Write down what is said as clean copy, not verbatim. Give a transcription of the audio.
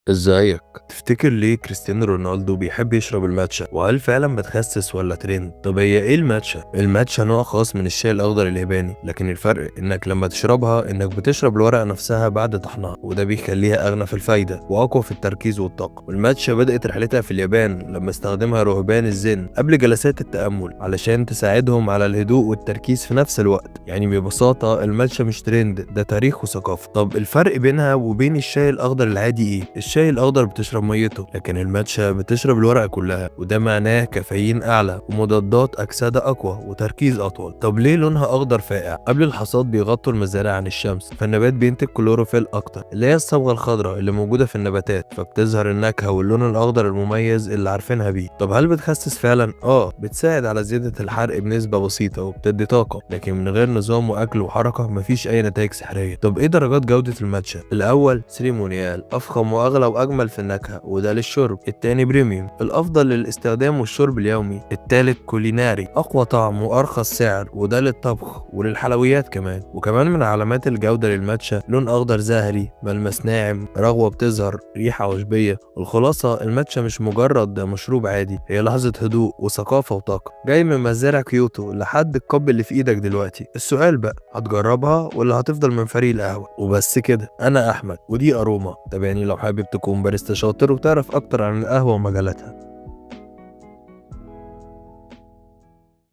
ازيك؟ تفتكر ليه كريستيانو رونالدو بيحب يشرب الماتشا؟ وهل فعلا بتخسس ولا ترند؟ طب هي ايه الماتشا؟ الماتشا نوع خاص من الشاي الاخضر الياباني، لكن الفرق انك لما تشربها انك بتشرب الورقة نفسها بعد طحنها، وده بيخليها اغنى في الفايدة واقوى في التركيز والطاقة. والماتشا بدأت رحلتها في اليابان لما استخدمها رهبان الزن قبل جلسات التأمل علشان تساعدهم على الهدوء والتركيز في نفس الوقت. يعني ببساطة الماتشا مش ترند، ده تاريخ وثقافة. طب الفرق بينها وبين الشاي الاخضر العادي ايه؟ الشاي الاخضر بتشرب ميته، لكن الماتشا بتشرب الورقة كلها، وده معناه كافيين اعلى ومضادات اكسده اقوى وتركيز اطول. طب ليه لونها اخضر فاقع؟ قبل الحصاد بيغطوا المزارع عن الشمس، فالنبات بينتج كلوروفيل اكتر اللي هي الصبغه الخضراء اللي موجودة في النباتات، فبتظهر النكهة واللون الاخضر المميز اللي عارفينها بيه. طب هل بتخسس فعلا؟ اه، بتساعد على زيادة الحرق بنسبة بسيطة وبتدي طاقة، لكن من غير نظام واكل وحركه مفيش اي نتائج سحريه. طب ايه درجات جوده الماتشا؟ الاول ceremonial، افخم واغلى واجمل في النكهة، وده للشرب. التاني premium، الافضل للاستخدام والشرب اليومي. التالت culinary، اقوى طعم وارخص سعر، وده للطبخ وللحلويات كمان. وكمان من علامات الجودة للماتشا لون اخضر زهري، ملمس ناعم، رغوه بتظهر، ريحه عشبيه. الخلاصة الماتشا مش مجرد مشروب عادي، هي لحظة هدوء وثقافة وطاقة، جاي من مزارع كيوتو لحد ال cup اللي في ايدك دلوقتي. السؤال بقى، هتجربها ولا هتفضل من فريق القهوة؟ وبس كده، انا احمد ودي اروما. تابعني لو حابب تكون باريستا شاطر وتعرف اكتر عن القهوة ومجالاتها.